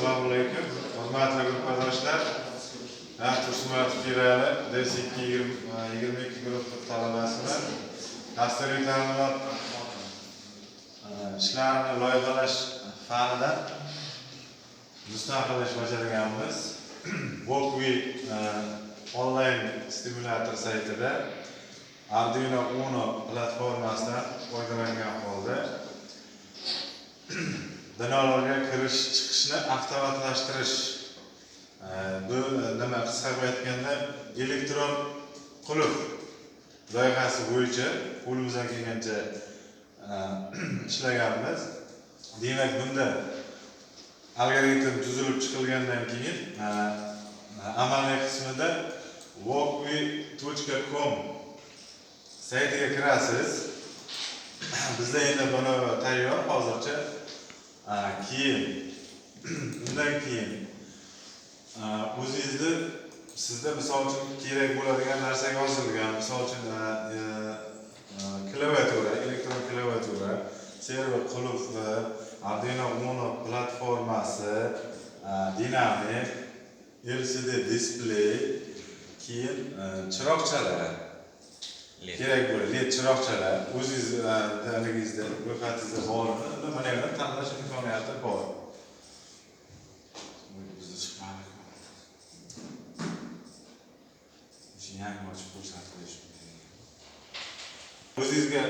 Assalomu alaykum, hurmatli guruhdoshlar. Men Tursunmuratov Pirali, DS2 22 guruh talabasiman. Dasturiy ta'minot ishlarini loyihalash fanidan mustaqil ish bajarganmiz. Wokwi onlayn stimulyator saytida Arduino Uno platformasidan foydalangan holda binolarga kirish chiqishni avtomatlashtirish, bu nima, qisqa qilib aytganda elektron qulf loyihasi bo'yicha qo'limizdan kelgancha ishlaganmiz. Demak, bunda algoritm tuzilib chiqilgandan keyin amaliy qismida wokwi.com saytiga kirasiz. Bizda endi buni tayyor hozircha. Keyin undan keyin o'zingizni sizda misol uchun kerak bo'ladigan narsa yozilgan, misol uchun klaviatura, elektron klaviatura, server qulfi, Arduino Uno platformasi, dinamik LCD displey, keyin chiroqchalar kerak bo'ladi, LED chiroqchalar o'zingiz haligingizda ro'yxatingizda bormi, unda mana yerdan tanlash imkoniyati bor. Bizda chiqmadi. Yangi ochib ko'rsatib berish mumkin. O'zingizga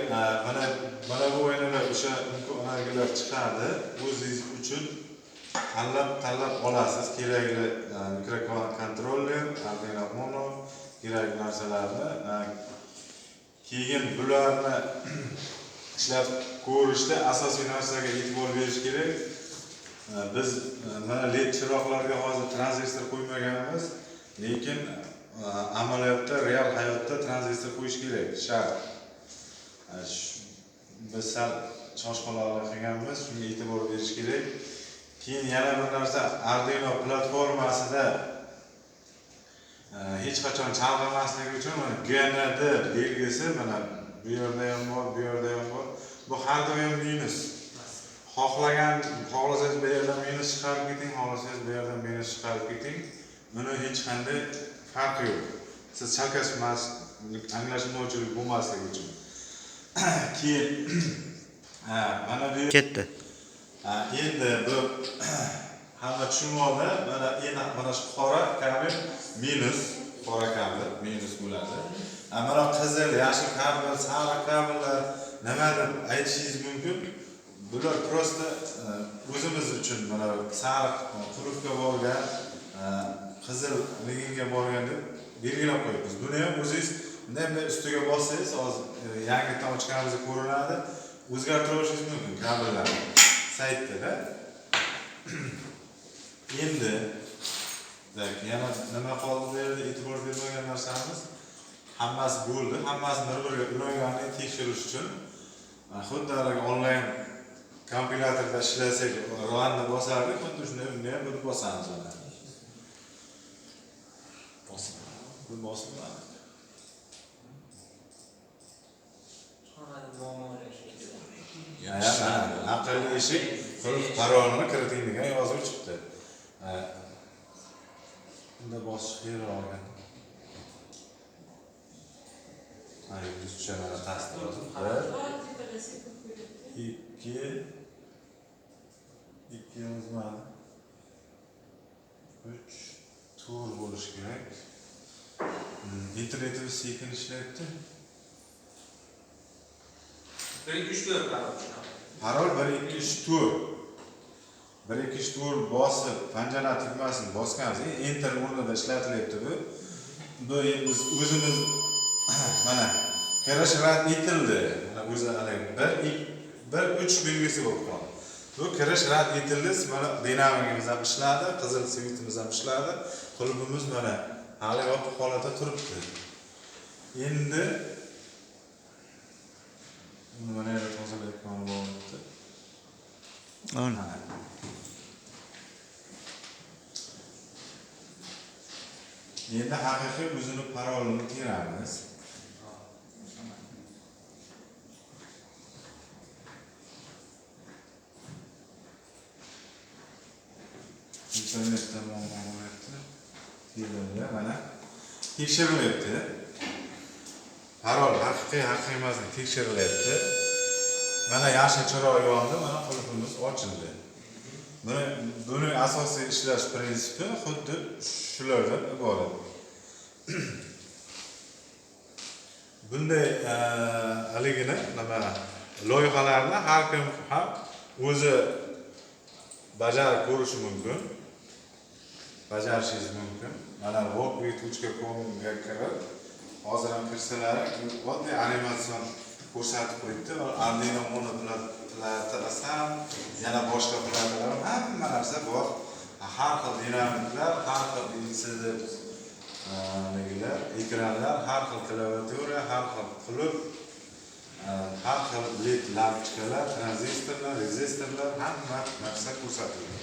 mana bu o'yinlar o'sha imkoniyatlar chiqadi. O'zingiz uchun tanlab olasiz kerakli mikrokontroller, Arduino Uno, kerakli narsalarni. Keyin bularni ishlab ko'rishda asosiy narsaga e'tibor berish kerak. Biz mana LED chiroqlarga hozir tranzistor qo'ymaganmiz, lekin amaliyotda, real hayotda tranzistor qo'yish kerak, shart. Biz sal shoshqaloqlik qilganmiz, shunga e'tibor berish kerak. Keyin yana bir narsa, Arduino platformasida hech qachon chalg'imasligi uchun mana GND belgisi mana bu yerda ham bor, bu yerda ham bor. Bu har doim minus. Xohlasangiz bu yerdan minus chiqarib keting, xohlasangiz bu yerdan minus chiqarib keting. Buni hech qanday farqi yo'q. Siz chalkashmaslik, anglashilmovchilik bo'lmasligi uchun. Keyin mana bu ketdi. Endi bu hamma tushunib oldi. Mana endi mana shu qora kabel minus, qora kabel minus bo'ladi. Mana qizil, yashil kabel, sariq kabellar nima deb aytishingiz mumkin. Bular prosta o'zimiz uchun mana sariq qulfga borgan, qizil liginga borgan deb belgilab qo'yibmiz. Buni ham o'zingiz bunday ustiga bossangiz, hozir yangidan ochganimizda ko'rinadi. O'zgartira olishingiz mumkin kabellarni saytda. Endi yana nima qoldi bu yerda e'tibor bermagan narsamiz, hammasi bo'ldi, hammasi bir-biriga ulanganini tekshirish uchun xuddi haligi onlayn kompilyatorda ishlasak, runni bosardik, xuddi shunday buni ham buni bosamiz mana. Bu bosilmadi. Aqlli eshik qulf parolini kiriting degan yozuv chiqdi. Bunda bosish qiyinroq ekan. Mana yuzcha mana tasdiq. 1 2 2 yozmadi. 3 4 bo'lishi kerak. İnternetimiz sekin ishlayapti. 1 2 3 4 parol. Parol 1 2 3 4. 1 2 3 4 bosib panjara tugmasini bosganmiz. Enter o'rnida ishlatilyapti bu. Bu endi biz o'zimiz mana kirish rad etildi. Mana o'zi haligi 1 3 belgisi bo'lib qoldi. Bu kirish rad etildi. Mana dinamikamiz ham ishladi, qizil svitimiz ham ishladi. Qulfimiz mana hali yopiq holatda turibdi. Endi buni mana yerda tozalayotgan bo'libdi. Ana. Endi haqiqiy o'zini parolini teramiz. Internetda muammo bo'lyapti. Telegramda mana tekshirilyapti. Parol haqiqiy, haqiqiy emasligi tekshirilyapti. Mana yashil chiroq yondi, mana qulfimiz ochildi. Buni asosiy ishlash prinsipi xuddi shulardan iborat. Bunday haligini nima loyihalarni har kim ham o'zi bajarib ko'rishi mumkin. Bajarishingiz mumkin. Mana walkwi.com ga kirib, hozir ham kirsalar, oddiy animatsion ko'rsatib qo'yibdi. Arduino Uno platasi ham, yana boshqa platalar ham, hamma narsa bor. Har xil dinamitlar, har xil LCD nimalar, ekranlar, har xil klaviatura, har xil qulf, har xil LED lampochkalar, tranzistorlar, rezistorlar, hamma narsa ko'rsatilgan.